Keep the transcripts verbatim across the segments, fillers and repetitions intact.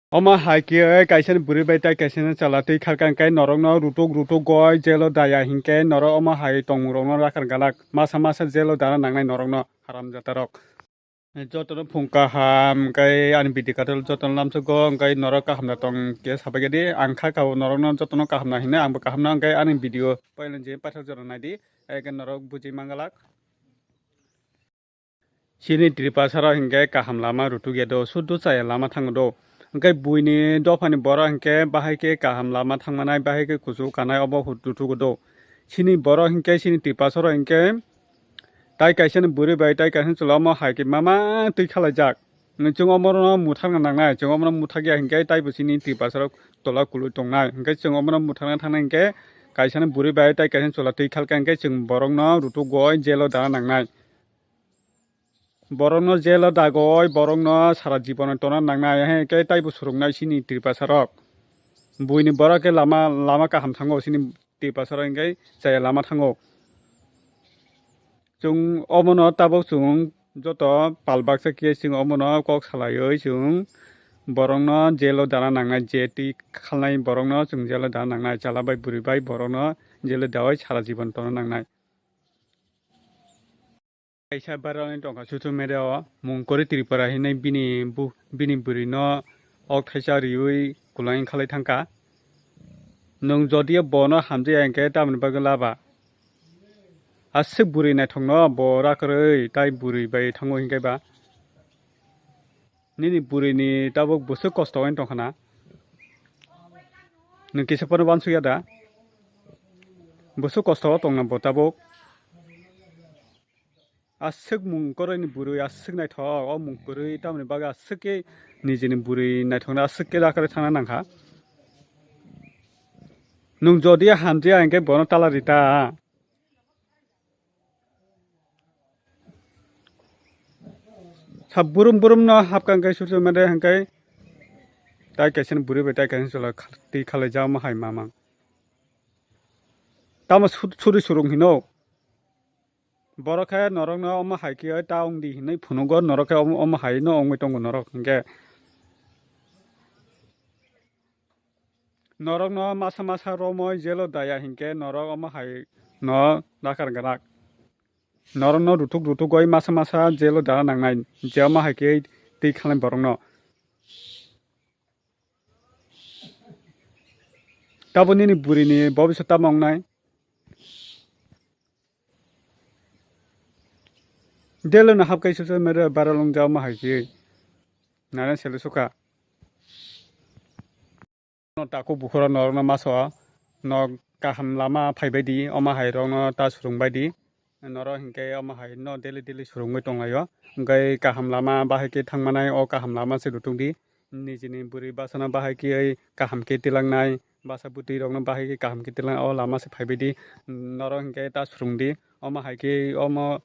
Omo hai khe kaisa ni bwrwi bai tai kaisa ni chwla twi khalkha, hwnkhe norokno rutuk rutuk goi jelo daya hinkhe norok omo hai tongmung rokno rakhar galak, masa masa jelo dana nangnai norokno, haram jata rok. Jotono phung kaham, hwnkhe ani video kathal jotono lamsokgo, hwnkhe norok kaham da tong khe sabai khe di, ang kha kha norokno jotono kaham na hinwi, angbo kaham na, hwnkhe ani video poilani je paithak jora nai di, eke norok bujui man galak. Chini Tripura saro hinkhe kaham lama rutuk ya do, suddo chaya lama thango do. Hwnkhe buini dophani borok hinkhe bahai khe kaham lama thangmanai, bahai khe kuchuk kanai obo hut rutugo do. Chini borok hinkhe chini Tripura saro hinkhe tai kaisa ni bwrwi bai tai kaisa ni chwla omo hai khe mama twi khalaijak. Chwng omono muthakna nangnai, chwng omono muthakya hinkhe taibo chini Tripura saro tola kului tongnai. Hinkhe chwng omono muthakna thangnai hinkhe kaisa ni bwrwi bai tai kaisa ni chwla twi khalkha hinkhe chwng borokno rutuk goi jelo dana nangnai. Borokno jelo dagoi, borokno sara jibono tona nangnai, he khe taibo swrwngnai chini Tripura rok. Buini borok khe lama, lama kaham thango, chini Tripura rok hinkhe chaya lama thango. Chwng omono tabuk chwng joto pal baksa khe chwng omono kok salaiwi chwng borokno jelo dana nangnai, je twi khalnai borokno chwng jelo dana nangnai, chwla bai bwrwi bai borokno jelo daui sara jibon tona nangnai. Kaisa viral wngwi tongkha social media o, mung kwrwi Tripura hinwi bini bu-, bini bwrwi no ok thaisa riwi kwlwng khalai thangkha. Nwng jodi o bono hamjaya hinkhe tamoni bagwi laba? Aswk bwrwi naithokno bo rakwrwi tai bwrwi bai thango hinkhe ba? Nini bwrwini tabuk bwswk kosto wngwi tongkha na? Nwng kisa phano uansukya da? Bwswk kosto o tongna bo tabuk? Aswk mung kwrwini bwrwi aswk naithok, o mung kwrwi tamoni bagwi aswk khe nijini bwrwi naithokno aswk khe rakwrwi thangna nangkha. Nwng jodi hamjaya hinkhe bono tala rita. Sa burum burum no hapkang kai susu mede hangkai. Tai kaisa ni bwrwi bai tai kaisa ni chwla kha-, twi khalai jama hai mamang. Tamo su-, suri surung hino. Borok khe norok no omo hai khe ta wng di hinwi phunugo, norok khe omo, omo hai no wngwi tongo norok hinkhe. Norokno masa masa romwi jelo daya hinkhe norok omo hai no dakar gwnang. Norokno rutuk rutuk goi masa masa jelo dana nangnai, je omo hai khe twi khalai borokno. Tabo nini bwrwini bobiswt tamo wngnai? Delo no hapkai susu mere baralong jao ma hai khe. Nana selu suka. No taku bukhoro norokno maso no kaham lama phaibai di, omo hai rokno ta surungbai di. Norok hinkhe omo hai no daily daily surungwi tonglaio. Hinkhe kaham lama bahai khe thangmanai, o kaham lama se rutuk di. Nijini bwrwi bwsano bahai khe kaham khe tilangnai, bwsa bwtwi rokno bahai khe kaham khe tilang, o lama se phaibai di. Norok hinkhe ta surung di. Omo hai khe omo,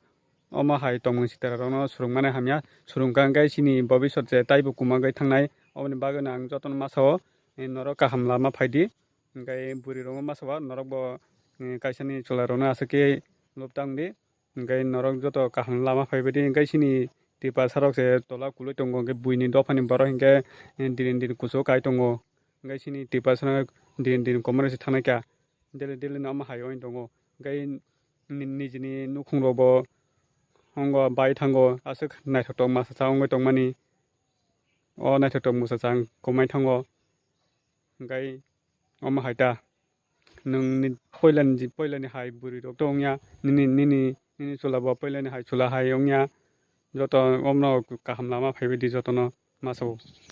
omo hai tongmung sitra rokno surungmani hamya. Surungkha hinkhe chini bobisot je taibo kuma wngwi thangnai. Oboni bagwino ang jotono ma sao, norok kaham lama phai di. Hinkhe bwrwi rokno ma sao, norok bo, eh, kaisani chwla rokno aswk khe lobtang di. Hinkhe norok joto kaham lama phaibai di, hinkhe chini Tiprasa rok se tola kului tongo, hinkhe buini dophani borok hinkhe, eh, din din kuchuk kai tongo, hinkhe chini Tiprasa no din din komoroi se thangnai kha, daily daily no omo hai wngwi tongo, hinkhe ni-, nijini nukhung rok bo ongo bai thango, aswk naithotok masa cha wngwi tongmani, o naithotok masa cha ang komai thango. Hinkhe omo hai ta, nwng ni poilani, poilani hai bwrwi rok to wngya, nini, nini, nini chwla bo poilani hai chwla hai wngya, joto omno kaham lama phaibai di jotono ma sao.